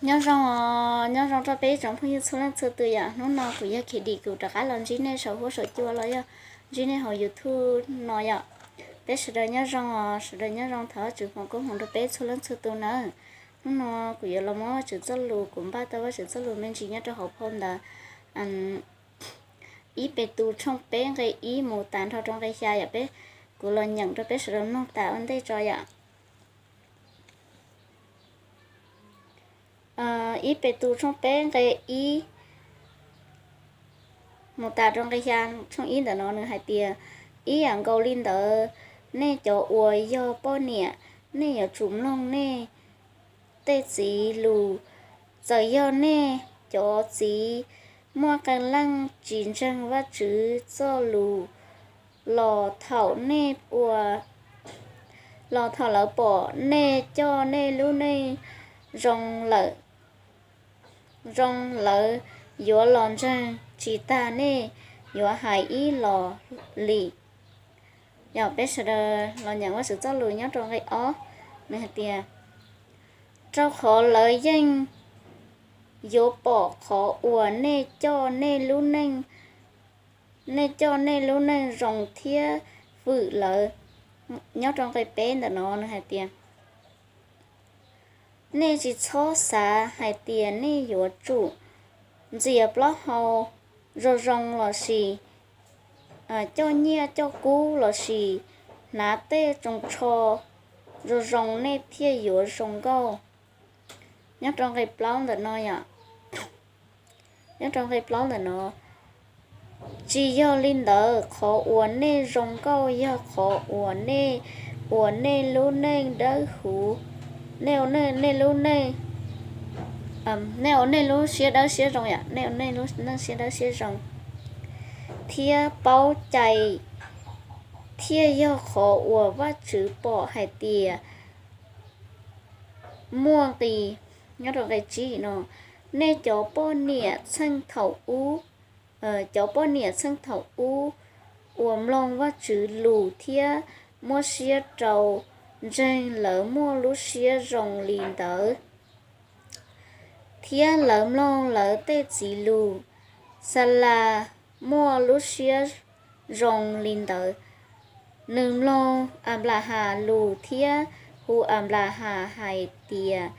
Nyob zoo os, nyob zoo rau peb ib tsoom phooj ywg txhua leej txhua tus yom. Hnub no kuv yog Khiav Dim, kuv rov qab los ntsib nej saum huab saum cua los yog ntsib nej hauv YouTube no yom. Peb sawv daws nyob zoo os, sawv daws nyob zoo, thov Vajtswv foom koob hmoov rau peb txhua leej txhua tus nawb. Hnub no kuv yuav los muab Vajtswv txoj lus, kuv npaj tau Vajtswv txoj lus me ntsis nyob rau hauv phau ntawv ib Petus tshooj peb nqe ib mus tas nrho rau nqe xya yom. Peb, kuv los nyeem rau peb sawv daws mloog tas ua ntej tso yom. Ib Petus tshooj peb nqe ib mus tas rau nqe xya, tshooj ib ntawm no nws hais tias, ib yam nkaus li ntawd, nej cov uas yog poj niam, nej yuav tsum mloog nej tej txiv lus. Txawm yog nej cov txiv muaj qee leej tsis ntseeg Vajtswv txoj lus los thaum nej ua, los thaum lawv pom nej coj nej lub neej zoo lawm, zoo lawv yuav los ntseeg tsis tas nej yuav hais ib los li. Yog peb sawv daws los nyeem Vajtswv txoj lus nyob rau nqe ob, nws hais tias, rau qhov lawv yeej yuav pom qhov uas nej coj nej lub neej, nej coj nej lub neej zoo thiab fwm lawv. Nyob rau nqe peb ntawm no nws hais tias, nej tsis txhob xav hais tias nej yuav tsum ntxias plaub hau zoo zoo lossis coj nyiaj coj kub lossis hnav tej tsoos tsho zoo zoo nej thiaj yuav zoo nkauj. Nyob rau nqe plaub ntawm no yom, nyob rau nqe plaub ntawm no, tsis yog li ntawd, qhov uas nej zoo nkauj yog qhov uas nej ua nej lub neej dawb huv, nej ua nej lub neej, nej ua nej lub siab dawb siab zoo yom, nej ua nej lub neej siab dawb siab zoo thiab paub cai, thiaj yog qhov uas Vajtswv pom hais tias muaj nqis. Nyob rau nqe tsib no, nej cov poj niam txheej thaum ub, cov poj niam txheej thaum ub uas mloog Vajtswv lus thiab muab siab rau ntseeg, lawv muaj lub siab zoo li ntawd, thiab lawv mloog lawv tej txiv lus. Xalas muaj lub siab zoo li ntawd, nws mloog Anplahas lus thiab hu Anplahas hais tias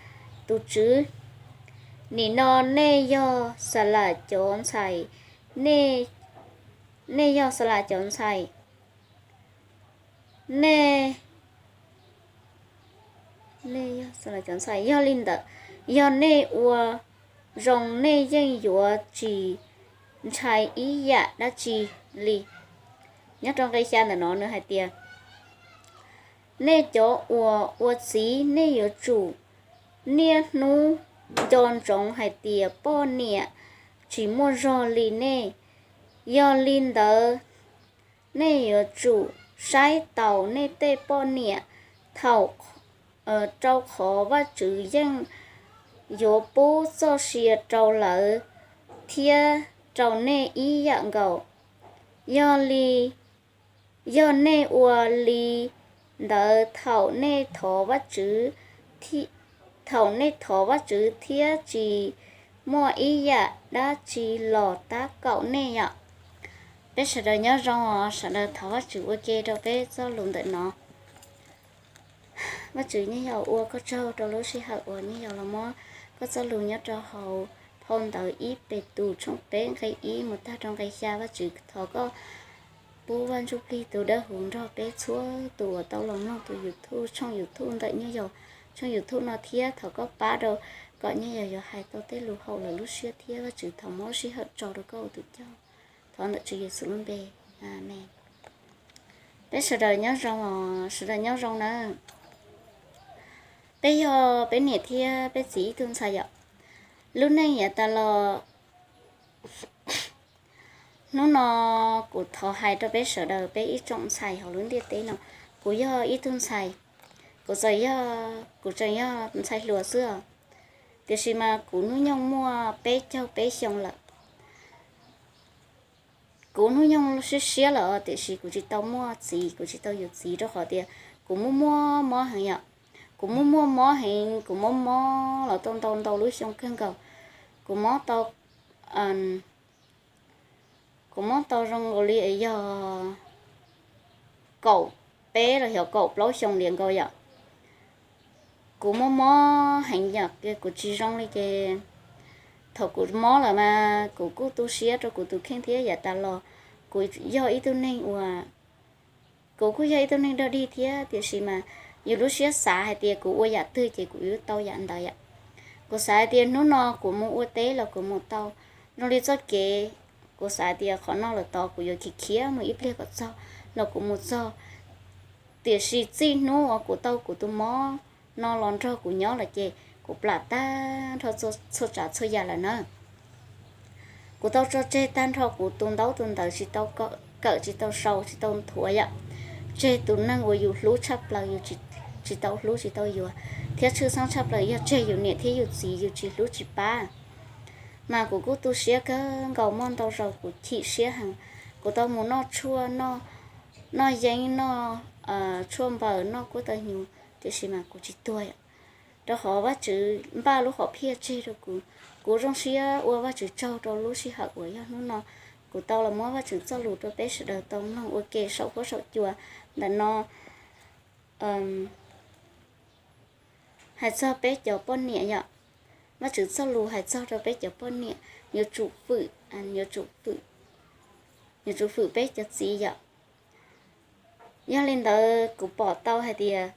tus tswv. Nim no nej yog Xalas cov ntxhais, nej yog Xalas cov ntxhais, nej, nej yog Xalas cov ntxhais. Yog li ntawd, yog nej ua zoo nej yeej yuav tsis ntshai ib yam dab tsi li. Nyob rau nqe xya ntawm no nws hais tias, nej cov uas ua txiv, nej yuav tsum niaj hnub nco ntsoov hais tias poj niam tsis muaj zog li nej. Yog li ntawd, nej yuav tsum saib taus nej tej poj niam thaum, rau qhov Vajtswv yeej yuav pub txoj sia rau lawv thiab rau nej ib yam nkaus. Yog li, yog nej ua li ntawd thaum nej thov Vajtswv, thaum nej thov Vajtswv thiab tsis muaj ib yam dab tsi los tab kaum nej yom. Peb sawv daws nyob zoo os, sawv daws thov Vajtswv ua ke rau peb txoj lus ntawm no. Vajtswv, nyij yog ua koj tsaug rau lub sij hawm uas nyij yog los muab koj txoj lus nyob rau hauv phau ntawv ib Petus tshooj peb nqe ib mus tag rau nqe xya. Vajtswv, thov koj pub Vaj Ntsuj Plig tus dawb huv nrog peb txhua tus uas tau los mloog tus YouTube, tshooj YouTube ntawm nyij yog tshooj YouTube no thiab. Thov koj pab rau kom nyij yog yuav hais tau tej lus haum lawv lub siab thiab. Vajtswv, thov muab sij hawm tso rau koj ua tus coj. Thov ntawm Tswv Yexus lub npe, Amees. Peb sawv daws nyob zoo os, sawv daws nyob zoo nawb. Peb yog peb niam thiab peb txiv ib tug ntxhais yom. Lub neej yav tas los, hnub no kuv thov hais rau peb sawv daws peb ib tsoom ntxhais hauv lub ntiaj teb no. Kuv yog ib tug ntxhais, kuv txawm yog, kuv tseem yog ntxhais hluas xwb os, tiam sis mas kuv hnub nyoog muaj peb caug peb xyoo lawm. Kuv hnub nyoog siab siab lawm tiam sis kuv tsis tau muaj txiv, kuv tsis tau yuav txiv rau qhov tias kuv muaj muaj mob heev yom. kuv muaj muaj mob heev, kuv mob mob los tau ntau ntau lub xyoo kawg nkaus. Kuv mob tau, kuv mob tau zoo nkaus li yog kaum peb los yog kaum plaub xyoo li nkaus yom. Kuv mob mob heev yom, kuv tsis zoo li ces thaum kuv mob lawm mas kuv kuj tu siab rau kuv tus kheej thiab yav tas los kuv yog ib tug neeg uas, kuv kuj yog ib tug neeg dog dig thiab, tiam sis mas yus lub siab xav hais tias kuv ua yam twg ces kuv yuav tau yam ntawd yom. Kuv xav hais tias hnub no kuv mus ua teb los kuv mus tau, zoo li txoj kev, kuv xav hais tias qhov no lawm tod kuv yuav khiav khiav mus ib pliag kom txog los kuv mus txog. Tiam sis txij hnub uas kuv tau kuv tus mob no los nrog kuv nyob lawm ces kuv plam tag nrho txhua tsav txhua yam lawm na. Kuv tau tso tseg tag nrho kuv tus ntaub tus ntawv, tsis tau kawm, tsis tau sau, tsis tau nthuav yom. Tseg tus neeg uas yus hlub tshaj plaws yus tsis tau hlub tsis tau yuav, thiab tshwj xeeb tshaj plaws yog tseg yus niam thiab yus txiv yus tsis hlub tsis pab. Mas kuv kuj tu siab kawg nkaus, muaj ntau zaus kuv chim siab heev. Kuv tau mus noj tshuaj, noj yeeb, noj tshuaj npaws, noj kuab taw hnyuv, tiam sis mas kuv tsis tuag yom. Rau qhov Vajtswv npaj lub hom phiaj tseg rau kuv. Kuv zoo siab ua Vajtswv tsaug rau lub sij hawm uas yog hnub no kuv tau los muab Vajtswv txoj lus rau peb sawv daws tau mloog ua ke saum huab saum cua ntawm no. Hais txog peb cov poj niam yom, Vajtswv txoj lus hais txog rau peb cov poj niam yuav tsum fwm, yuav tsum fwm, yuav tsum fwm peb cov txiv yom. Yog li ntawd kuv pom tau hais tias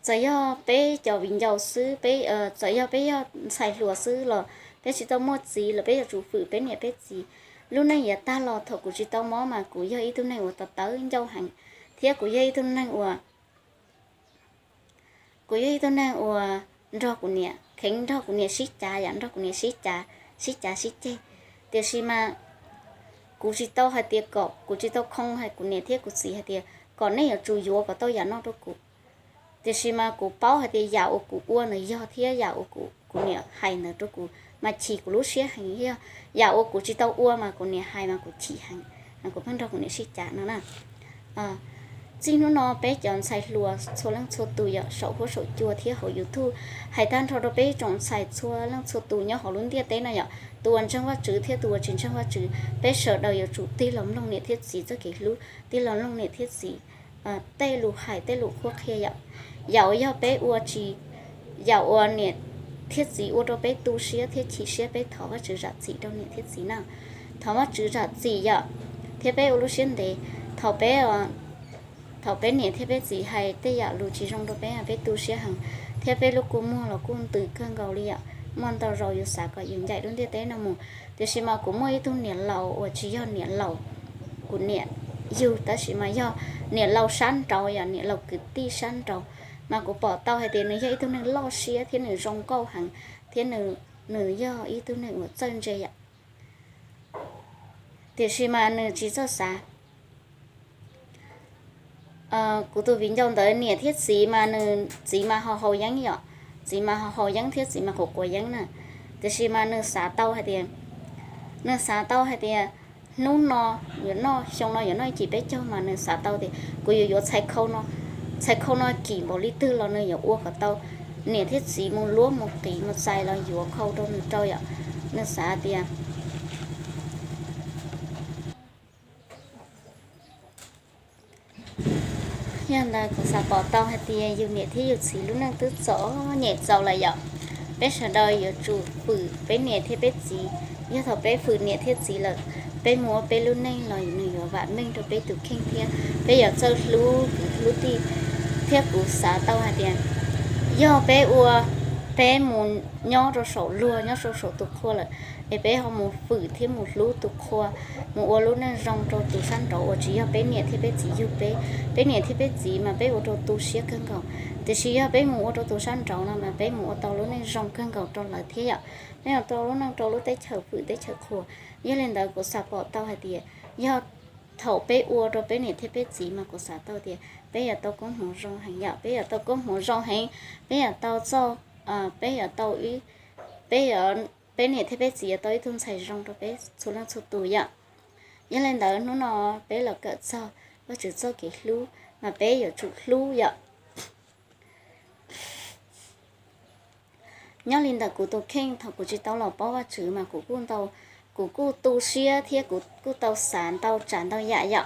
txawm yog peb cov viv ncaus xwb, peb, txawm yog peb yog ntxhais hluas xwb los peb tsis tau muaj txiv los peb yuav tsum fwm peb niam peb txiv. Lub neej yav tag los thaum kuv tsis tau mob mas kuv yog ib tug neeg uas tawv tawv ncauj heev, thiab kuv yog ib tug neeg uas, kuv yog ib tug neeg uas nrog kuv niam, kheev nrog kuv niam sib cav yom, nrog kuv niam sib cav, sib cav sib ceg. Tiam sis mas kuv tsis tau hais tias kom, kuv tsis tau khoo hais kuv niam thiab kuv txiv hais tias kom nej yuav tsum yuav kom tau yam no rau kuv. Tiam sis mas kuv paub hais tias yam uas kuv ua ntawd yog thiab yam uas kuv niam hais ntawd rau kuv mas chim kuv lub siab heev, yog yam uas kuv tsis tau ua mas kuv niam hais mas kuv chim heev, kuv pheej nrog kuv niam sib cav no na. Txij hnub no peb cov ntxhais hluas txhua leej txhua tus yom, saum huab saum cua thiab hauv YouTube, hais tag nrho rau peb tsoom ntxhais txhua leej txhua tus nyob hauv lub ntiaj teb no yom, tus uas ntseeg Vajtswv thiab tus uas tsis ntseeg Vajtswv, peb sawv daws yuav tsum tig los mloog niam thiab txiv txoj kev hlub, tig los mloog niam thiab txiv tej lus hais tej lus qhuab qhia yom. Yam uas yog peb ua tsis, yam uas niam thiab txiv ua rau peb tu siab thiab chim siab, peb thov Vajtswv zam txim rau niam thiab txiv na. Thov Vajtswv zam txim yom, thiab peb ua lub siab ntev. Thaum peb, thaum peb niam thiab peb txiv hais tej yam lus tsis zoo rau peb, peb tu siab heev, thiab peb lub kua muag los kuj ntws kawg nkaus li yom. Muaj ntau zaus yus xav kom yus ncaim lub ntiaj teb no mus. Tiam sis mas kuv muaj ib tug niam laus uas tsis yog niam laus kuv niam yug, tab sis mas yog niam laus sab nraud yom, niam laus kwv tij sab nraud. Mas kuv pom tau hais tias nws yog ib tug neeg loj siab thiab nws zoo nkauj heev, thiab nws yog ib tug neeg uas txawj ntse yom. Tiam sis mas nws tsis txawj xav. Kuv tus viv ncaus ntawd niam thiab txiv mas nws txiv mas haus haus yeeb yom, txiv mas haus haus yeeb thiab txiv mas quav quav yeeb na. Tiam sis mas nws xav tau hais tias, nws xav tau hais tias hnub no yuav noj, xyoo no yuav noj ib cim peb caug mas nws xav tau tias kuv yuav yuav txhais khau no, txhais khau no kim npaum li twg los nws yuav ua kom tau niam thiab txiv mus luab mus qiv mus txais los yuav khau rau nws rau yom. Nws xav tias, yog ntawd kuv xav pom tau hais tias yus niam thiab yus txiv lub neej twb txom nyem txaus lawm yom. Peb sawv daws yuav tsum fwm peb niam thiab peb txiv. Yog thaum peb fwm niam thiab txiv lawm, peb mus ua peb lub neej los nws yuav vam meej rau peb tus kheej thiab peb yuav txawj hlub kwv hlub tij. Thiab kuv xav tau hais tias yog peb ua, peb mus nyob rau saum luag, nyob rau saum tus qhua lawm, es peb ho mus fwm thiab mus hlub tus qhua, mus ua lub neej zoo rau tus sab nraud uas tsis yog peb niam thiab peb txiv yug peb. Peb niam thiab peb txiv mas peb ua rau tu siab kawg nkaus, tiam sis yog peb mus ua rau tus sab nraud no mas peb mus ua tau lub neej zoo kawg nkaus rau lawv thiab yom. Peb ua tau lub neej rau lub teb chaws fwm teb chaws qhua. Yog li ntawd kuv xav pom tau hais tias yog thaum peb ua rau peb niam thiab peb txiv mas kuv xav tau tias peb yuav tau koob hmoov zoo heev yom, peb yuav tau koob hmoov zoo heev, peb yuav tau txoj, peb yuav tau ib, peb yuav, peb niam thiab peb txiv yuav tau ib tug ntxhais zoo rau peb txhua leej txhua tus yom. Yog li ntawd hnub no peb los kawm txog Vajtswv txoj kev hlub, mas peb yuav tsum hlub yom. Nyob li ntawm kuv tus kheej, thaum kuv tsis tau los paub Vajtswv mas kuv kuj ntau, kuv kuj tu siab thiab kuv kuj tau xav ntau tsav ntau yam yom.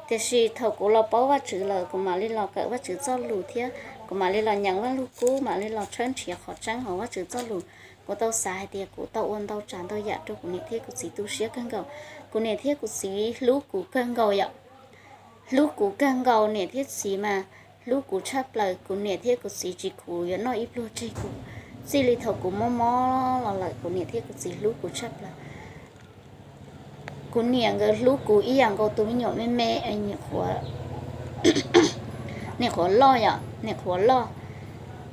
Tiam sis thaum kuv los paub Vajtswv lawm, kuv mam li los kawm Vajtswv txoj lus thiab kuv mam li los nyeem Vaj Lug Kub, mam li los tshawb nrhiav qhov tseeb hauv Vajtswv txoj lus. Kuv tau xav hais tias kuv tau ua ntau tsav ntau yam rau kuv niam thiab kuv txiv tu siab kawg nkaus. Kuv niam thiab kuv txiv hlub kuv kawg nkaus yom. Hlub kuv kawg nkaus, niam thiab txiv mas hlub kuv tshaj plaws. Kuv niam thiab kuv txiv tsis khuv yuav noj ib pluag tseg kuv. Txij li thaum kuv mob mob los lawm, kuv niam thiab kuv txiv hlub kuv tshaj plaws. Kuv niam nkawd hlub kuv ib yam nkaus tus me nyuam me me, nim qhuav loj yom, nim qhuav loj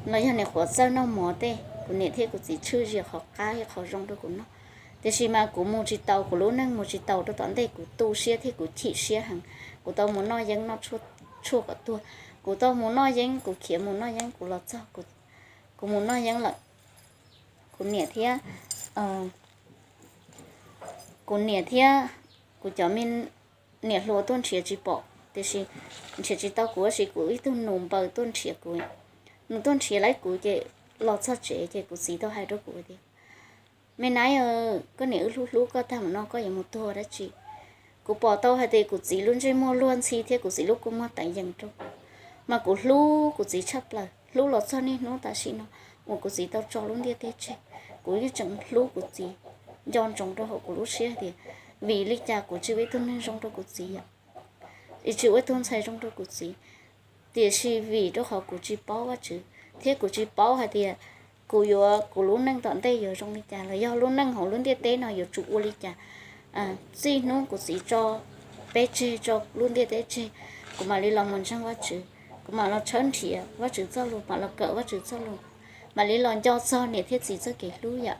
los yog nim qhuav txawj noj mov tej, kuv niam thiab kuv txiv tshwj zias qhov qab thiab qhov zoo rau kuv noj. Tiam sis mas kuv mus tsis tau, kuv lub neej mus tsis tau rau tom ntej, kuv tu siab thiab kuv chim siab heev. Kuv tau mus noj yeeb noj tshuaj kom tuag. Kuv tau mus noj yeeb, kuv khiav mus noj yeeb, kuv los txog, kuv mus noj yeeb lawm. Kuv niam thiab, kuv niam thiab kuv cov me niam hluas tuaj nrhiav tsis pom, tiam sis nrhiav tsis tau kuv, tab sis kuv ib tug nus npaws tuaj nrhiav kuv. Nws tuaj nrhiav lawv kuv ces los txog tsev ces kuv txiv tau hais rau kuv tias, me nab, koj niam wb hlub hlub koj tag mus no koj yuav mus tuag dab tsi? Kuv pom tau hais tias kuv txiv lub ntsej muag luag ntxhi thiab kuv txiv lub kua muag teev yees rau kuv, mas kuv hlub kuv txiv tshaj plaws, hlub los txog niaj hnub tam sim no uas kuv txiv tau tso lub ntiaj teb tseg. Kuv yeej tseem hlub kuv txiv, nco ntsoov rau hauv kuv lub siab tias vim li cas kuv tsis ua ib tug neeg zoo rau kuv txiv, tsis ua ib tug ntxhais zoo rau kuv txiv. Tiam sis vim rau qhov kuv tsis paub Vajtswv thiab kuv tsis paub hais tias kuv yuav, kuv lub neej tom ntej yuav zoo li cas los yog lub neej hauv lub ntiaj teb no yuav tsum ua li cas. Txij hnub kuv txiv tso peb tseg, tso lub ntiaj teb tseg, kuv mam li los mus ntseeg Vajtswv, kuv mam los tshawb nrhiav Vajtswv txoj lus, mam los kawm Vajtswv txoj lus, mam li los nco txog niam thiab txiv txoj kev hlub yom.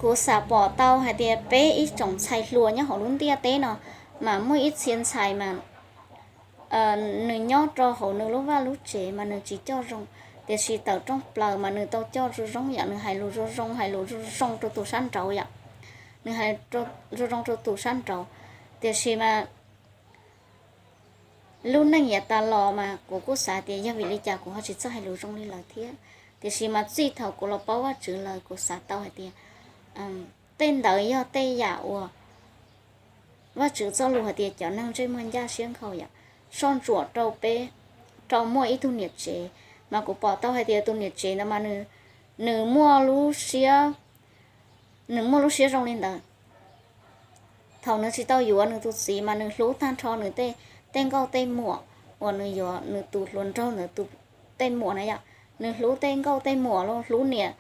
Kuv xav pom tau hais tias peb ib tsoom ntxhais hluas nyob hauv lub ntiaj teb no, mas muaj ib txhia ntxhais mas nws nyob rau hauv nws lub vaj lub tsev mas nws tsis coj zoo, tiam sis tawm rooj plaws mas nws tau coj zoo zoo yom, nws hais lus zoo zoo, hais lus zoo zoo rau tus sab nraud yom, nws hais zoo zoo rau tus sab nraud. Tiam sis mas lub neej yav tas los mas kuv kuj xav tias yog vim li cas kuv ho tsis txawj hais lus zoo li lawv thiab. Tiam sis mas txij thaum kuv los paub Vajtswv lawm kuv xav tau hais tias tej ntawd yog tej yam uas Vajtswv txoj lus hais tias cov neeg ntsej muag ncaj siab nkhaus yom, soj ntsuam rau peb, rau muaj ib tug niam tsev. Mas kuv pom tau hais tias tus niam tsev ntawd mas nws muaj lub siab, nws muaj lub siab zoo li ntawd. Thaum nws tsis tau yuav nws tus txiv mas nws hlub tag nrho nws tej, tej nkauj tej muam uas nws yuav nws tus hluas nraug ntawd tus tej muam na yom. Nws hlub tej nkauj tej muam los hlub niam,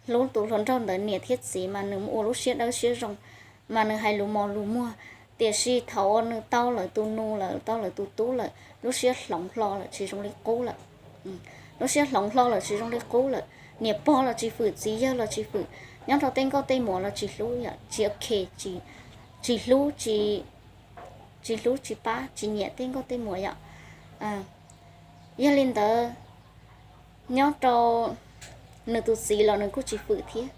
hlub tus hluas nraug ntawd niam thiab txiv mas nws ua lub siab dawb siab zoo, mas nws hais lus mos lus muag. Tiam sis thaum uas nws tau lawv tus nus lawm, tau lawv tus tub lawm, lub siab hloov hlo lawm tsis zoo li qub lawm. Lub siab hloov hlo lawm tsis zoo li qub lawm, niam pog los tsis fwm, txiv yawg los tsis fwm, nyob rau tej nkauj tej muam los tsis hlub, tsis ok, tsis hlub, tsis hlub tsis pab tsis nyiam tej nkauj tej muam yom. Yog li ntawd, nyob rau nws tus txiv los nws kuj tsis fwm thiab.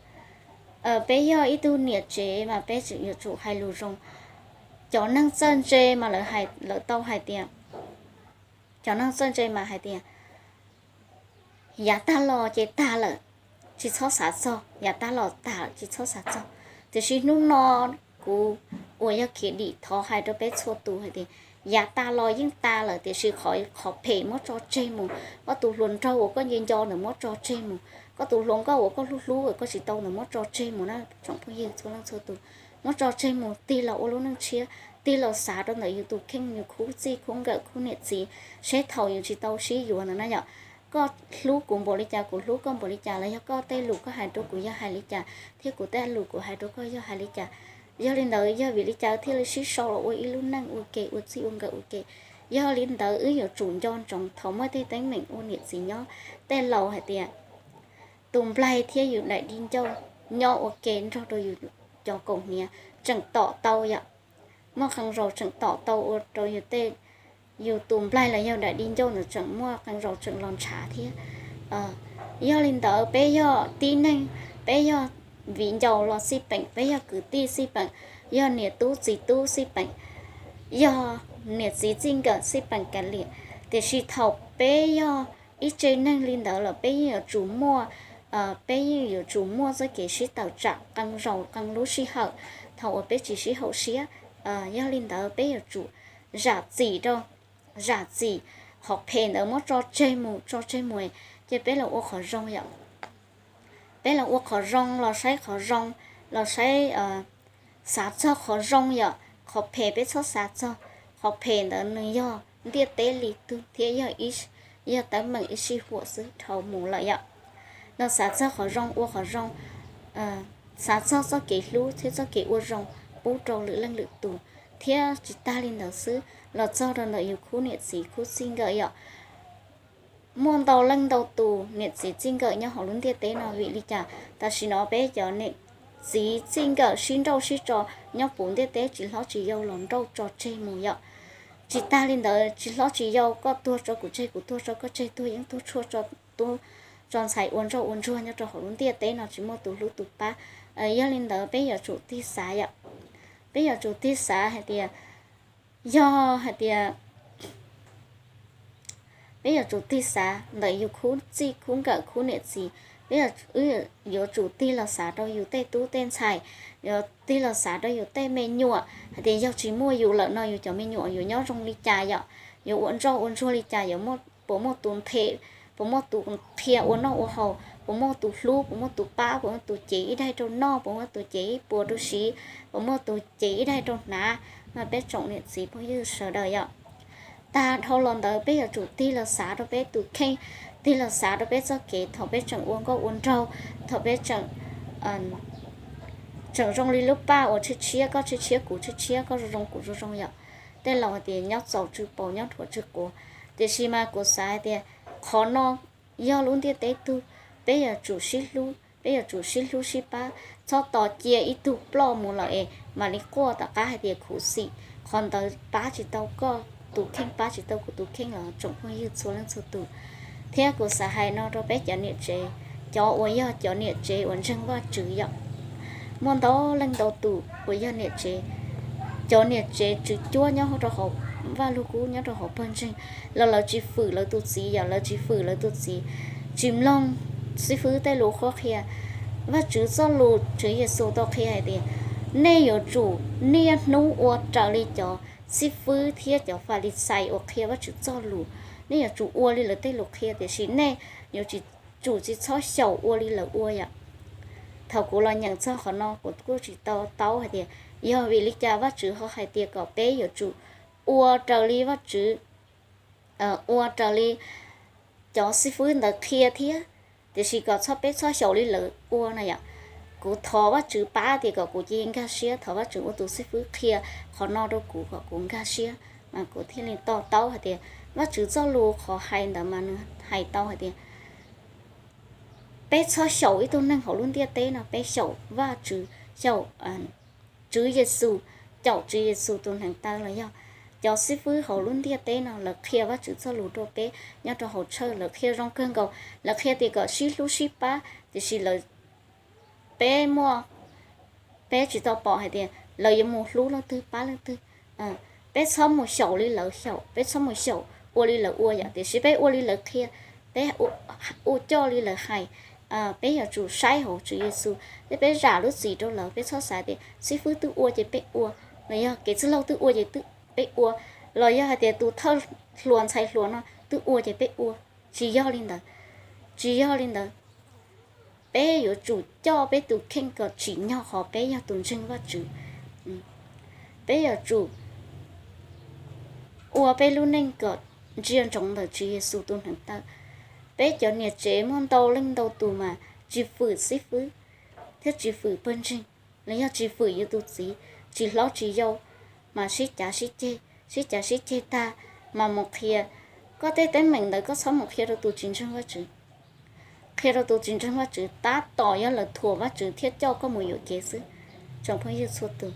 Peb yog ib tug niam tsev mas peb yuav tsum hais lus zoo. Cov neeg txawj ntse mas lawv tau hais tias, cov neeg txawj ntse mas hais tias yav tag los ces tag lawm, tsis txhob xav txog, yav tag los tag lawm tsis txhob xav txog. Tiam sis hnub no kuv uas yog khiav dim thov hais rau peb txhua tus hais tias yav tag los yeej tag lawm, tiam sis qhov, qhov phem muab tso tseg mus. Koj tus hluas nraug uas koj nco nco ntawd muab tso tseg mus, koj tus hluas nkauj uas koj hlub hlub uas koj tsis tau ntawd muab tso tseg mus na tsoom phooj ywg txhua leej txhua tus. Muab tso tseg mus tig los ua lub neej tshiab, tig los xav rau ntawm yus tus kheej, yus khub txij khub nkawm khub niam txiv, seb thaum yus tsis tau sib yuav ntawd na yom, koj hlub kuv npaum li cas, kuv hlub koj npaum li cas, los yog koj tej lus koj hais rau kuv yog hais li cas thiab kuv tej lus kuv hais rau koj yog hais li cas. Yog li ntawd yog vim li cas thiaj li sib sau los ua ib lub neej ua ke, ua txij ua nkawm ua ke. Yog li ntawd wb yuav tsum nco ntsoov thaum muaj tej teeb meem ua niam txiv nyob, tej laus hais tias tus nplaig thiab yus daim di ncauj nyob ua ke nrog rau yus cov kaus hniav tseem tom tau yom. Muaj qee zaus tseem tom tau ua rau yus tej, yus tus nplaig los yog daim di ncauj ntawd tseem muaj qee zaus tseem los ntshav thiab. Yog li ntawd peb yog tib neeg, peb yog viv ncaus los xij peem, peb yog kwv tij xij peem, yog niam tub txiv tub xij peem, yog niam txiv txij nkawm xij peem kav liam. Tiam sis thaum peb yog ib tse neeg li ntawd los peb yeej yuav tsum muaj, peb yeej yuav tsum muaj txoj kev sib tawm tsam qee zaus qee lub sij hawm thaum uas peb tsis sib haum siab. Yog li ntawd peb yuav tsum zam txim rau, zam txim, qhov phem ntawd muab tso tseg mus, tso tseg mus, ces peb los ua qhov zoo yom. Peb los ua qhov zoo, los saib qhov zoo, los saib, xav txog qhov zoo yom. Qhov phem peb txhob xav txog, qhov phem ntawd nws yog ntiaj teb li tug thiab yog, yog teeb meem ib sij huam xwb dhau mus lawm yom. Los xav txog qhov zoo ua qhov zoo, xav txog txoj kev hlub thiab txoj kev ua zoo pub rau lwm leej lwm tus, thiab tsis tag li ntawd xwb, los txog rau ntawm yus khub niam txiv khub txij nkawm yom. Muaj ntau leej ntau tus niam txiv txij nkawm nyob hauv lub ntiaj teb no, vim li cas tam sim no peb cov niam txiv txij nkawm sib nrauj sib tso nyob puv ntiaj teb tsis hlob tsis yau los nrauj tso tseg mus yom. Tsis tag li ntawd, tsis hlob tsis yau koj tuag tso kuv tseg, kuv tuag tso koj tseg, tuag yeeb tuag tshuaj tso tub tso ntxhais ua ntsoj ua ntsuag nyob rau hauv lub ntiaj teb no tsis muaj tus hlub tus pab. Yog li ntawd peb yuav tsum tig xav yom. Peb yuav tsum tig xav hais tias, yog hais tias peb yuav tsum tig xav ntawm yus khub txij khub nkawm khub niam txiv, peb yuav tsum tig los xav rau yus tej tub tej ntxhais, yuav tig los xav rau yus tej me nyuam hais tias yog tsis muaj yus lawm no yus cov me nyuam yuav nyob zoo li cas yom, yuav ua ntsoj ua ntsuag li cas, yuav puas muaj tus nthe, puas muaj tus qhia ua noj ua haus, puas muaj tus hlub, puas muaj tus pab, puas muaj tus cev ib daig rau noj, puas muaj tus cev ib puas rau siv, puas muaj tus cev ib daig rau hnav, mas peb tsoom niam txiv phooj ywg sawv daws yom. Tag dhau los ntawd peb yuav tsum tig los xav rau peb tus kheej, tig los xav rau peb txoj kev thaum peb tseem ua nkauj ua nraug, thaum peb tseem tseem zoo li lub paj uas tshiab tshiab, koj tshiab tshiab kuv tshiab tshiab, koj zoo zoo kuv zoo zoo yom. Tej laus hais tias nyob txaus tsw paus nyob dhuav tsw quav. Tiam sis mas kuv xav hais tias qhov no yog lub ntiaj teb tug, peb yuav tsum sib hlub, peb yuav tsum sib hlub sib pab, txhob tos cia ib tug ploj mus lawm es mam li quaj tom qab hais tias khuv xim, qhov ntawd pab tsis tau koj tus kheej, pab tsis tau kuv tus kheej los tsoom phooj ywg txhua leej txhua tus. Thiab kuv xav hais no rau peb cov niam tsev, cov uas yog cov niam tsev uas ntseeg Vajtswv yom. Muaj ntau leej ntau tus uas yog niam tsev, cov niam tsev tswv cuab nyob rau hauv Vaj Lug Kub nyob rau hauv pawg ntseeg, los lawv tsis fwm lawv tus txiv yom, lawv tsis fwm lawv tus txiv, tsis mloog xib fwb tej lus qhuab qhia. Vajtswv txoj lus, Tswv Yexus tau qhia hais tias nej yuav tsum niaj hnub ua raws li cov xib fwb thiab cov Falixais uas qhia Vajtswv txoj lus. Nej yuav tsum ua li lawv tej lus qhia, tiam sis nej yuav tsum tsis txhob xyaum ua li lawv ua yom. Thaum kuv los nyeem txog qhov no kuv kuj tsis tau taub hais tias yog vim li cas Vajtswv ho hais tias kom peb yuav tsum ua raws li Vajtswv, ua raws li cov xib fwb ntawd qhia thiab, tiam sis kom txhob, peb txhob xyaum li lawv ua na yom. Kuv thov Vajtswv pab tias kom kuv cia li nkag siab, thov Vajtswv ua tus xib fwb qhia qhov no rau kuv kom kuv nkag siab, mas kuv thiaj li to taub hais tias Vajtswv txoj lus qhov hais ntawd mas nws hais tau hais tias peb txhob xyaum ib tug neeg hauv lub ntiaj teb no, peb xyaum Vajtswv, xyaum Tswv Yexus, caum Tswv Yexus tus hneev taw los yog cov xib fwb hauv lub ntiaj teb no lawv qhia Vajtswv txoj lus rau peb nyob rau hauv church, lawv qhia zoo kawg nkaus, lawv qhia tias kom sib hlub sib pab, tiam sis lawv, peb muaj, peb tsis tau pom hais tias lawv yuav mus hlub leej twg pab leej twg. Peb txhob mus xyaum li lawv xyaum, peb txhob mus xyaum ua li lawv ua yom, tiam sis peb ua li lawv qhia, peb ua coj li lawv hais. Peb yuav tsum saib hauv Tswv Yexus thiab peb zam lub txim rau lawv, peb txhob xav tias xib fwb twb ua ces peb ua, los yog kev txwj laug twb ua ces peb ua, los yog hais tias tus thawj hluas ntxhais hluas no twb ua ces peb ua. Tsis yog li ntawd, tsis yog li ntawd. Peb yuav tsum coj peb tus kheej kom tsim nyog qhov peb yog tus ntseeg Vajtswv. Peb yuav tsum ua peb lub neej kom ntsia ntsoov ntawm Tswv Yexus tus hneev taw. Peb cov niam tsev muaj ntau leej ntau tus mas tsis fwm xib fwb thiab tsis fwm pawg ntseeg, los yog tsis fwm yus tus txiv, tsis hlob tsis yau, mas sib cav sib ceg, sib cav sib ceg tag mas mus qhia. Koj tej teeb meem ntawd koj txhob mus qhia rau tus tsis ntseeg Vajtswv. Qhia rau tus tsis ntseeg Vajtswv tab tom yog lawv thuam Vajtswv thiab coj koj mus yuam kev xwb. Tsoom phooj ywg txhua tus,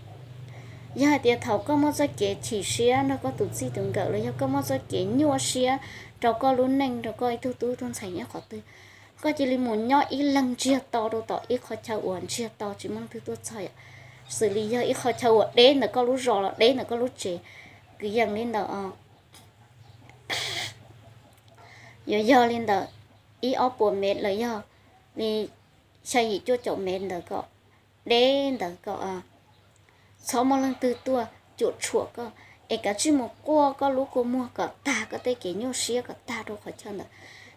yog hais tias thaum koj muaj txoj kev chim siab nrog koj tus txij tus nkawm los yog koj muaj txoj kev nyuaj siab rau koj lub neej, rau koj ib tug tub tug ntxhais nyob qhov twg, koj cia li mus nyob ib leeg ntsiag to rau tom ib qhov chaw uas ntsiag to tsis muaj leej twg tuaj txog yom. xws li yog ib qho chaw uas deb ntawm koj lub zos los deb ntawm koj lub tsev, kwv yees li ntawd os, yuav yog li ntawm ib ob puas mev los yog li xya yim cuaj caum mev ntawd kom deb ntawd kom txhob muaj leej twg tuaj cuam tshuam koj, es kav tsij mus quaj koj lub kua muag kom tag, koj tej kev nyuaj siab kom tag rau qhov chaw ntawd,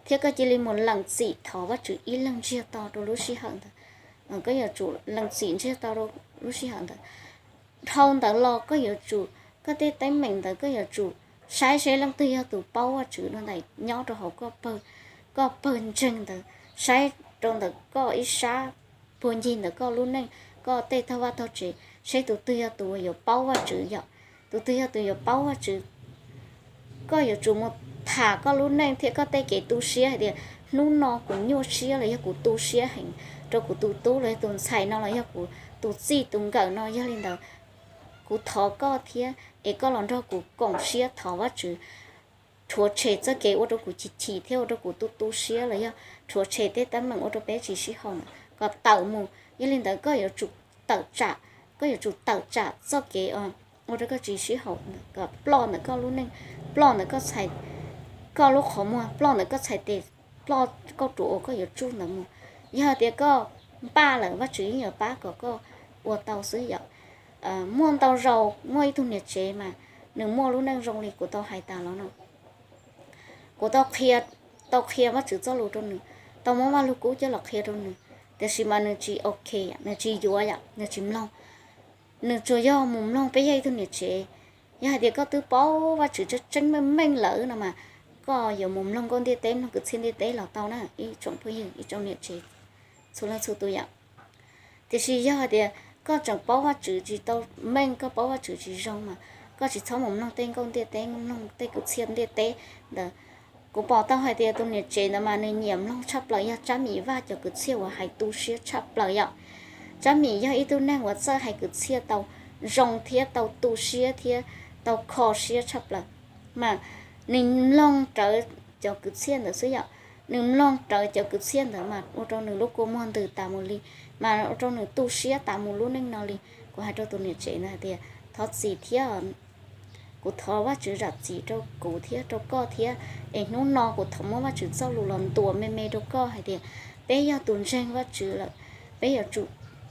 thiab koj cia li mus lees txim thov Vajtswv ib leeg ntsiag to rau lub sij hawm ntawd. Koj yuav tsum lees txim ntsiag to rau lub sij hawm ntawd. Dhau ntawd los koj yuav tsum, koj tej teeb meem ntawd koj yuav tsum saib seb leej twg yog tus paub Vajtswv dua ntais nyob rau hauv koj pawg, koj pawg ntseeg ntawd, saib rau ntawm koj ib sab puag ncig ntawm koj lub neej, koj tej tog vaj tog tsev, saib tus twg yog tus uas yuav paub Vajtswv yom. Tus twg yog tus yuav paub Vajtswv, koj yuav tsum mus tham koj lub neej thiab koj tej kev tu siab hais tias, hnub no kuv nyuaj siab los yog kuv tu siab heev rau kuv tus tub los yog tus ntxhais no los yog kuv tus txij tus nkawm no, yog li ntawd kuv thov koj thiab es koj los nrog kuv koom siab thov Vajtswv rhuav tshem txoj kev ua rau kuv chim chim thiab ua rau kuv tu tu siab los yog rhuav tshem tej teeb meem ua rau peb tsis sib haum ntawd kom tawm mus. Yog li ntawd koj yuav tsum tawm tsam, koj yuav tsum tawm tsam txoj kev ua rau koj tsis sib haum kom ploj ntawm koj lub neej, ploj ntawm koj txhais, koj lub qhov muag, ploj ntawm koj txhais tes, ploj koj ruam uas koj yuav tsuj ntawd mus. Yog tias koj npaj lawm Vajtswv yeej yuav pab kom koj ua tau xwb yom. Muaj ntau zaus muaj ib tug niam tsev mas nws muaj lub neej zoo li kuv tau hais tas los no. Kuv tau qhia, tau qhia Vajtswv txoj lus rau nws, tau muab Vaj Lug Kub coj los qhia rau nws, tiam sis mas nws tsis ok, nws tsis yuav yom, nws tsis mloog. Nws tsuas yog mus mloog peb yog ib tug niam tsev. Yog hais tias koj twb paub Vajtswv tseeb tseeb meej meej lawm no mas koj yuav mus mloog nkauj ntiaj teb, mloog kwv txhiaj ntiaj teb los tau na ib tsoom phooj ywg, ib tsoom niam tsev txhua leej txhua tus yom. Tiam sis yog hais tias koj tseem paub Vajtswv tsis tau meej, koj paub Vajtswv tsis zoo mas koj tsis txhob mus mloog tej nkauj ntiaj teb, mloog tej kwv txhiaj ntiaj teb ntawd. Kuv pom tau hais tias tus niam tsev ntawd mas nws nyiam mloog tshaj plaws yog Tsab Mim Vaj cov kwv txhiaj uas hais tu siab tshaj plaws yom. Tsab Mim yog ib tug neeg uas txawj hais kwv txhiaj tau zoo thiab tau tu siab thiab tau kho siab tshaj plaws. Mas nws mloog rawv cov kwv txhiaj ntawd xwb yom. Nws mloog rawv cov kwv txhiaj ntawd mas ua rau nws lub kua muag ntws tas mus li, mas ua rau nws tu siab tas mus lub neej no li. Kuv hais rau tus niam tsev ntawd hais tias thov txim thiab, kuv thov Vajtswv zam txim rau kuv thiab rau koj thiab, es hnub no kuv thov muab Vajtswv txoj lus los ntuas me me rau koj hais tias peb yog tus ntseeg Vajtswv lawm, peb yuav tsum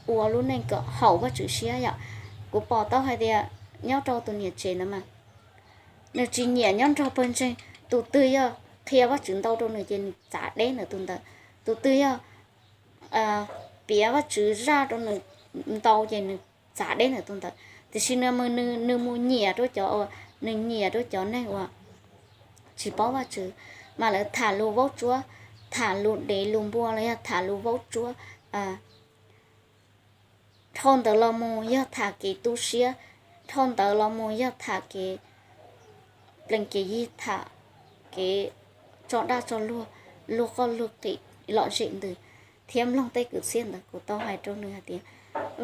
ua lub neej kom haum Vajtswv siab yom. Kuv pom tau hais tias nyob rau tus niam tsev ntawd mas nws tsis nyiam nyob nrog pawg ntseeg. Tus twg yog qhia Vajtswv ntau rau nws ces nws txav deb ntawm tus ntawd. Tus twg yog piav Vajtswv zaj rau nws ntau ces nws txav deb ntawm tus ntawd. Tiam sis nws, nws mus nyiam rau cov uas, nws nyiam rau cov neeg uas tsis paub Vajtswv, mas lawv tham lus vaub tsuab, tham lus dev lus npua los yog tham lus vaub tsuab. Dhau ntawd los mus yog tham kev tu siab, dhau ntawd los mus yog tham kev plees kev yig, tham kev tso daj tso luag, luag qoj luag qim lom zem ntws, thiab mloog tej kwv txhiaj ntawd. Kuv tau hais rau nws hais tias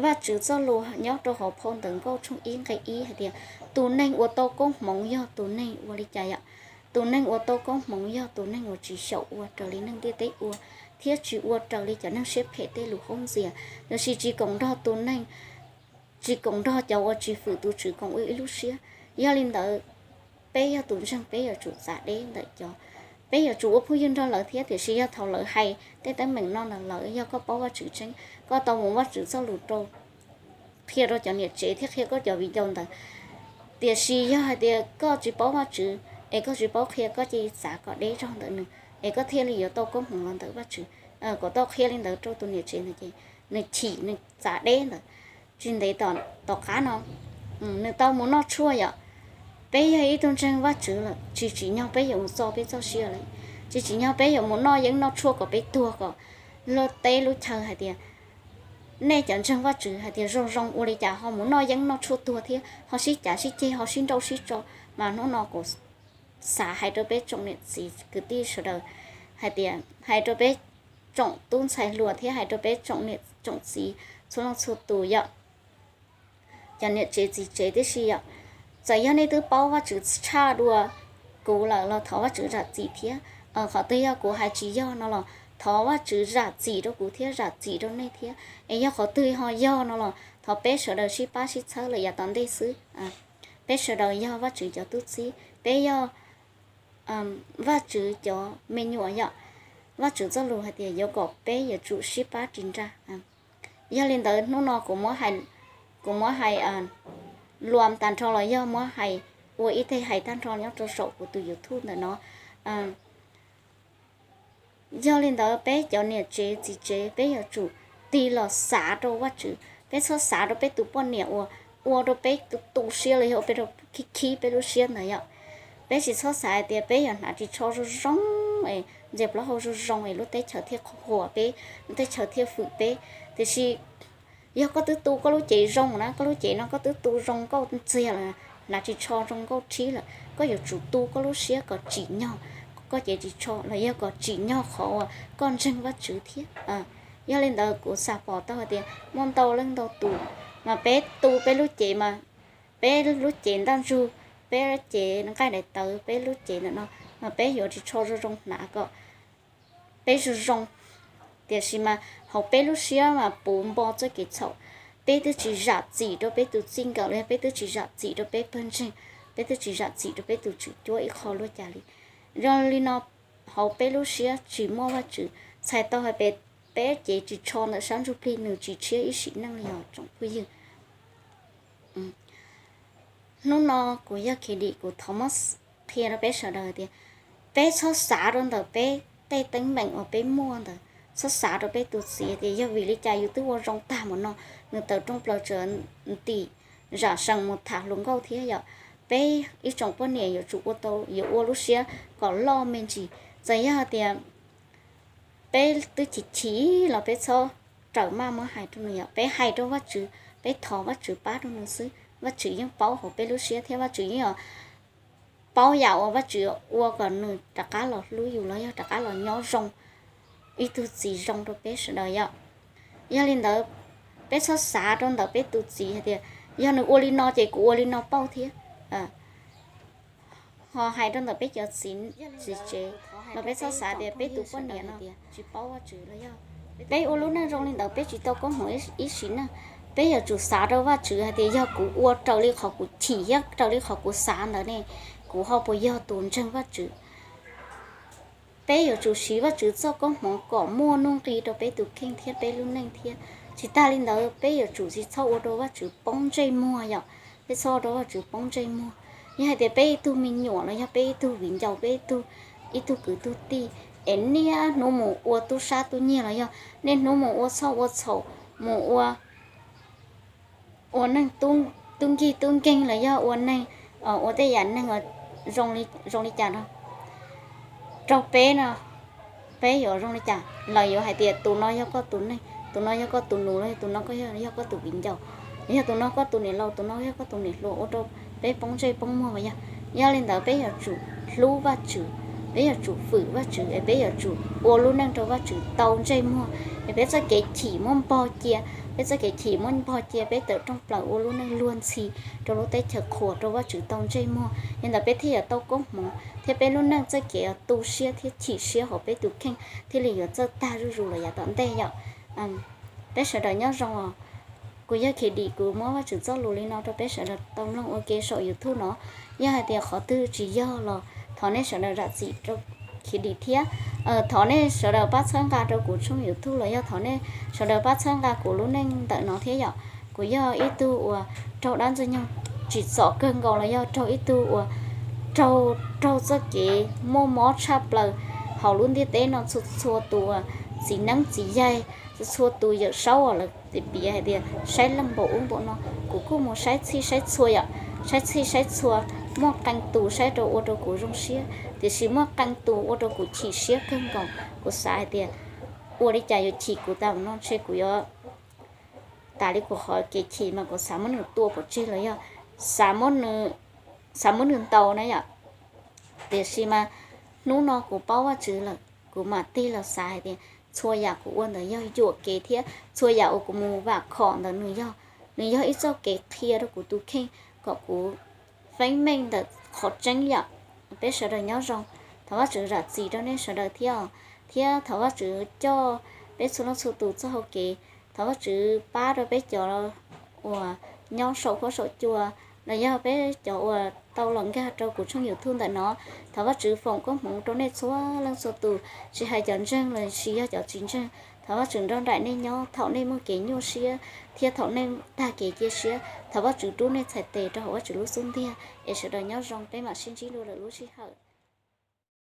Vajtswv txoj lus nyob rau hauv phau Ntawv Nkauj tshooj ib nqe ib hais tias tus neeg uas tau koob hmoov yog tus neeg ua li cas yom? Tus neeg uas tau koob hmoov yog tus neeg uas tsis xyaum ua raws li neeg ntiaj teb ua, thiab tsis ua raws li cov neeg siab phem tej lus qhuab ntxias, tiam sis tsis koom nrog tus neeg, tsis koom nrog cov uas tsis fwm tus Tswv koom ua ib lub siab. Yog li ntawd, peb yog tus ntseeg peb yuav tsum txav deb ntawm cov, peb yuav tsum ua phooj ywg nrog lawv thiab. Tiam sis yog thaum lawv hais tej teeb meem no ntawm lawv, yog koj paub Vajtswv tseeb, koj tau mus Vajtswv txoj lus rau, qhia rau cov niam tsev thiab qhia koj cov viv ncaus ntawd. Tiam sis yog hais tias koj tsis paub Vajtswv es koj tsis paub qhia, koj cia li txav kom deb zog ntawm nws, es koj thiaj li yuav tau koob hmoov los ntawm Vajtswv. Kuv tau qhia li ntawd rau tus niam tsev ntawd ces nws chim, nws txav deb ntawd. Tsis ntev tom qab no nws tau mus noj tshuaj yom. Peb yog ib tug ntseeg Vajtswv lawm, tsis tsim nyog peb yuav mus txo peb txoj sia lawm, tsis tsim nyog peb yuav mus noj yeeb noj tshuaj kom peb tuag, kom luag teb lub chaw hais tias nej cov ntseeg Vajtswv hais tias zoo zoo ua li cas ho mus noj yeeb noj tshuaj tuag thiab ho sib cav sib ceg, ho sib nrauj sib tso. Mas hnub no kuv xav hais rau peb tsoom niam txiv kwv tij sawv daws hais tias, hais rau peb tsoom tub ntxhais hluas thiab hais rau peb tsoom niam tsoom txiv txhua leej txhua tus yom, cov niam tsev txiv tsev tib si yom. Txawm yog nej twb paub Vajtswv tshaj dua kuv lawm los thov Vajtswv zam txim thiab. Qhov twg yog kuv hais tsis yog no los thov Vajtswv zam txim rau kuv thiab zam txim rau nej thiab. Es yog qhov twg ho yog no los Thov peb sawv daws sib pab sib txhawb lawm yav tom ntej xwb. Peb sawv daws yog Vajtswv cov tub txib, peb yog Vajtswv cov me nyuam yom. Vajtswv txoj lus hais tias yuav kom peb yuav tsum sib pab ris nra. Yog li ntawd hnub no kuv muab hais luas tag nrho los yog muab hais ua ib teg hais tag nrho nyob rau saum kuv tus YouTube ntawm no. Yog li ntawd peb cov niam tsev txiv tsev peb yuav tsum tig los xav rau Vajtswv. Peb txhob xav rau peb tus poj niam uas ua rau peb tu siab los yog ua peb rau khib khib peb lub siab ntawd yom. Peb tsis txhob xav hais tias peb yuav hnav ris tsho zoo zoo es ntxias plaub hau zoo zoo es lub teb chaws thiaj qhuas peb, lub teb chaws thiaj fwm peb. Tiam sis yog koj twb tu koj lub cev zoo na, koj lub cev no koj twb tu zoo nkauj ntxiag lawm, hnav ris tsho zoo nkauj rhib lawm, koj yuav tsum tu koj lub siab kom tsim nyog koj cev ris tsho los yog kom tsim nyog qhov uas koj ntseeg Vajtswv thiab. Yog li ntawd kuv xav pom tau hais tias muaj ntau leej ntau tus mas peb tu peb lub cev mas peb lub cev ntaj ntsug, peb cev nqaij daim tawv, peb lub cev ntawm no mas peb yuav ris tsho zoo zoo hnav kom peb zoo zoo. Tiam sis mas hauv peb lub siab mas puv npo txoj kev txhaum. Peb twb tsis zam txim rau peb tus txij nkawm los yog peb twb tsis zam txim rau peb pawg ntseeg, peb twb tsis zam txim rau peb tus tswv cuab ib qho luaj cas li. Yog li no hauv peb lub siab tsis muaj Vajtswv, txhais tau hais peb cev ris tsho ntawm sab ntsuj plig nws tsis tshiab ib sim neej li os tsoom phooj ywg. Hnub no kuv yog Khiav Dim kuv thov muab qhia rau peb sawv daws tias peb txhob xav rau ntawm peb tej teeb meem uas peb muaj ntawd, txhob xav rau peb tus txiv tias yog vim li cas yus twb ua zoo tag mus no, nws tawm rooj plaws tsam ntim zam sees mus tham hluas nkauj thiab yom. Peb ib tsoom poj niam yuav tsum ua tau, yuav ua lub siab kom loj me ntsis. Txawm yog tias peb twb chim chim los peb txhob rawm maj muab hais rau nws yom, peb hais rau Vajtswv, peb thov Vajtswv pab rau nws xwb. Vajtswv yeej paub hauv peb lub siab thiab Vajtswv yeej paub yam uas Vajtswv ua kom nws rov qab los hlub yus los yog rov qab los nyob zoo ib tug txiv zoo rau peb sawv daws yom. Yog li ntawd peb txhob xav rau ntawm peb tus txiv hais tias yog nws ua li no ces kuv ua li no pauj thiab. Ho hais rau ntawm peb cov txiv tsev los peb txhob xav tias peb tus poj niam no tsis paub Vajtswv los yog peb ua lub neej zoo li ntawd peb tsis tau koob hmoov ib sim neej. Peb yuav tsum xav rau Vajtswv hais tias yog kuv ua raws li qhov kuv chim thiab raws li qhov kuv xav ntawd ne, kuv ho puas yog tus ntseeg Vajtswv? Peb yuav tsum siv Vajtswv txoj koob hmoov kom muaj nuj nqis rau peb tus kheej thiab peb lub neej thiab. Tsis tag li ntawd peb yuav tsum tsis txhob ua rau Vajtswv poob ntsej muag yom. Peb txhob ua rau Vajtswv poob ntsej muag. Yog hais tias peb ib tug me nyuam los yog peb ib tug viv ncaus, peb ib tug, ib tug kwv tug tij es niaj hnub mus ua tub sab tub nyiag los yog niaj hnub mus ua txhoj ua txhaum, mus ua ua neeg tub nkig tub nkeeg los yog ua neeg, ua tej yam neeg zoo li cas no rau peb no, peb yuav zoo li cas? Lawv yuav hais tias tus no yog koj tus neeg, tus no yog koj tus nus los yog tus no yog koj tus viv ncaus, yog tus no koj tus niam laus, tus no yog koj tus niam hluas, ua rau peb poob ntsej poob muag los yog. Yog li ntawd peb yuav tsum hlub Vajtswv, peb yuav tsum fwm Vajtswv es peb yuav tsum ua lub neej rau Vajtswv tau ntsej muag es peb txoj kev chim muab npog cia, peb txoj kev chim muab npog cia, peb tawm rooj plaws ua lub neej luag ntxhi rau lub teb chaws qhuas rau Vajtswv tau ntsej muag. Yog li ntawd peb thiaj yuav tau koob hmoov thiab peb lub neej txoj kev tu siab thiab chim siab hauv peb tus kheej thiaj li yuav txawj tag zuj zus los yav tom ntej yom. Peb sawv daws nyob zoo os. Kuv yog Khiav Dim, kuv muab Vajtswv txoj lus li no rau peb sawv daws tau mloog ua ke saum YouTube no. Yog hais tias qhov twg tsis yog los thov nej sawv daws zam txim rau Khiav Dim thiab. Thov nej sawv daws pab txhawb nqa rau kuv tshooj YouTube los yog thov nej sawv daws pab txhawb nqa kuv lub neej ntawm no thiab yom. Kuv yog ib tug uas raug dab ntxwg nyoog tsim txom kawg nkaus los yog raug ib tug uas raug, raug txoj kev muaj mob tshaj plaws hauv lub ntiaj teb no. Txhua txhua tus uas txiv neeb txiv yaig, txhua txhua tus Yawm Saub uas lawv piav hais tias saib leej npaum ub npaum no, kuv kuj mus saib txhij saib txhua yom, saib txhij saib txhua, muaj qee tus saib rau ua rau kuv zoo siab, tiam sis muaj qee tus ua rau kuv chim siab kawg nkaus. Kuv xav hais tias ua li cas yuav chim kuv tas no, ntshe kuv yuav tas li kuv qhov kev chim mas kuv xav muab nws tua pov tseg los yog xav muab nws, xav muab nws ntaus na yom. Tiam sis mas hnub no kuv paub Vajtswv lawm, kuv mam tig los xav hais tias txhua yam kuv ua ntawd yog yuam kev thiab txhua yam uas kuv mus vam khom ntawd nws yog, nws yog ib txoj kev qhia rau kuv tus kheej kom kuv feeb meej ntawm qhov tseeb yom. Peb sawv daws nyob zoo, thov Vajtswv zam txim rau nej sawv daws thiab, thiab thov Vajtswv coj peb txhua leej txhua tus txoj hau kev, thov Vajtswv pab rau peb cov uas nyob saum huab saum cua, los yog peb cov uas tau los nkag rau kuv tshooj YouTube ntawm no. Thov Vajtswv foom koob hmoov rau nej txhua leej txhua tus, tsis hais cov ntseeg los sis yog cov tsis ntseeg. Thov Vajtswv nrog nraim nej nyob thaum nej muaj kev nyuaj siab thiab thaum nej tag kev cia siab. Thov Vajtswv rub nej txhais tes rau hauv Vajtswv lub xub ntiag es sawv daws nyob zoo, peb mam sib ntsib dua lwm lub sij hawm.